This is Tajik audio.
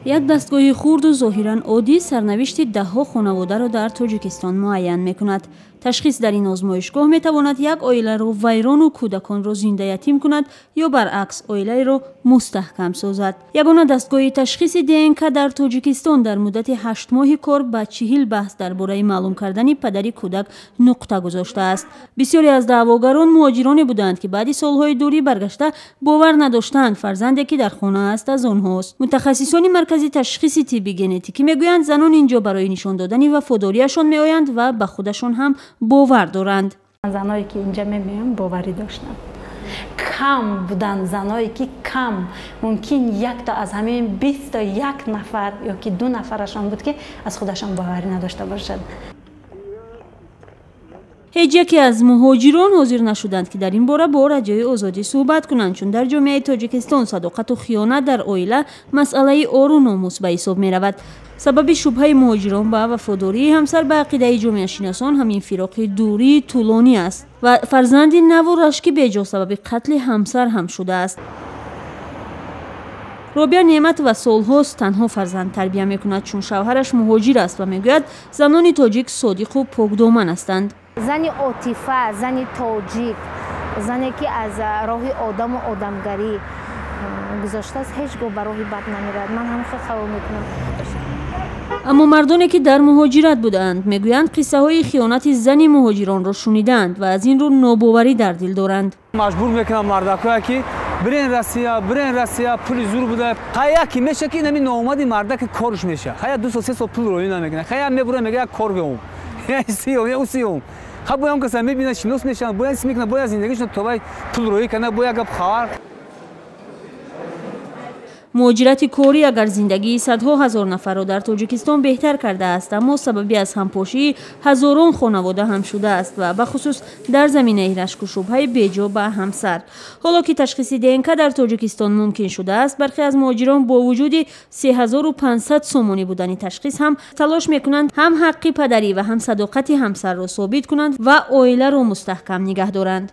Як дастгоҳи хурду зоҳиран оддӣ сарнавишти даҳҳо хонаводаро дар Тоҷикистон муайян мекунад. Ташхис дар ин озмоишгоҳ метавонад як оиларо вайрону кӯдаконро зиндаятим кунад ё баръакс оилаеро мустаҳкам созад. Ягона дастгоҳи ташхиси ДНК дар Тоҷикистон дар муддати 8 моҳи кор ба 40 баҳс дар бораи маълум кардани падари кӯдак нуқта гузоштааст. Бисёре аз даъвогарон муҳоҷироне буданд, ки баъди солҳои дурӣ баргашта, бовар надоштанд, фарзанде ки дар хона аст, аз онҳост. Мутахассисони маркази ташхиси тибби генетикӣ мегӯянд, занон инҷо барои нишон додани вафодориашон меоянд ва ба худашон ҳам бовар доранд. Заное ки инҷа мебиём, боварӣ доштанд. Кам буданд заное ки, кам, мумкин якто аз ҳамин 20-то як нафар ё ки ду нафарашон буд, ки аз худашон боварӣ надошта бошад. Ҳеҷ яке аз муҳоҷирон ҳозир нашуданд, ки дар ин бора бо Радиои Озодӣ суҳбат кунанд, чун дар ҷомеаи Тоҷикистон садоқату хиёнат дар оила масъалаи ору номус ба ҳисоб меравад. Сабаби шубҳаи муҳоҷирон ба вафодории ҳамсар, ба ақидаи ҷомеашиносон, ҳамин фироқи дурии тӯлонӣ аст ва фарзанди наву рашки беҷо сабаби қатли ҳамсар ҳам шудааст. Робия Неъматова солҳост танҳо фарзанд тарбия мекунад, чун шавҳараш муҳоҷир аст, ва мегӯяд, занони тоҷик содиқу покдоман ҳастанд. Зани отифа, зани тоҷик, зане ки аз роҳи одаму одамгарӣ гузоштааст, ҳеҷ гоҳ ба роҳи бад намеравад. Ман ҳамин хел хаёл мекунам. Аммо мардоне ки дар муҳоҷират будаанд, мегӯянд, қиссаҳои хиёнати зани муҳоҷиронро шунидаанд ва аз ин рӯ нобоварӣ дар дил доранд. Маҷбур мекунам мардакое ки бирен Россия, бирен Россия, пули зур буда. Хая ки меша ки инами ноомади мардаки корш меша. Хая 2 сол, 3 сол пул роӣ намекунад. Хая мебура, мега, як кор беом, сиём, ю сиём. Ха, боям каса мебина, шинос мешаванд, бояд мекунад, бояд зиндагишон то пул роӣ кана, бояд гап хабар. Муҳоҷирати корӣ агар зиндагии садҳо ҳазор нафарро дар Тоҷикистон беҳтар кардааст, аммо сабаби аз ҳампошии ҳазорон хонавода ҳам шудааст ва бахусус дар заминаи рашку шубҳаи беҷо ба ҳамсар. Ҳоло ки ташхиси ДНК дар Тоҷикистон мумкин шудааст, бархе аз муҳоҷирон бо вуҷуди 3500 сомонӣ будани ташхис ҳам талош мекунанд, ҳам ҳаққи падарӣ ва ҳам садоқати ҳамсарро собит кунанд ва оиларо мустаҳкам нигаҳ доранд.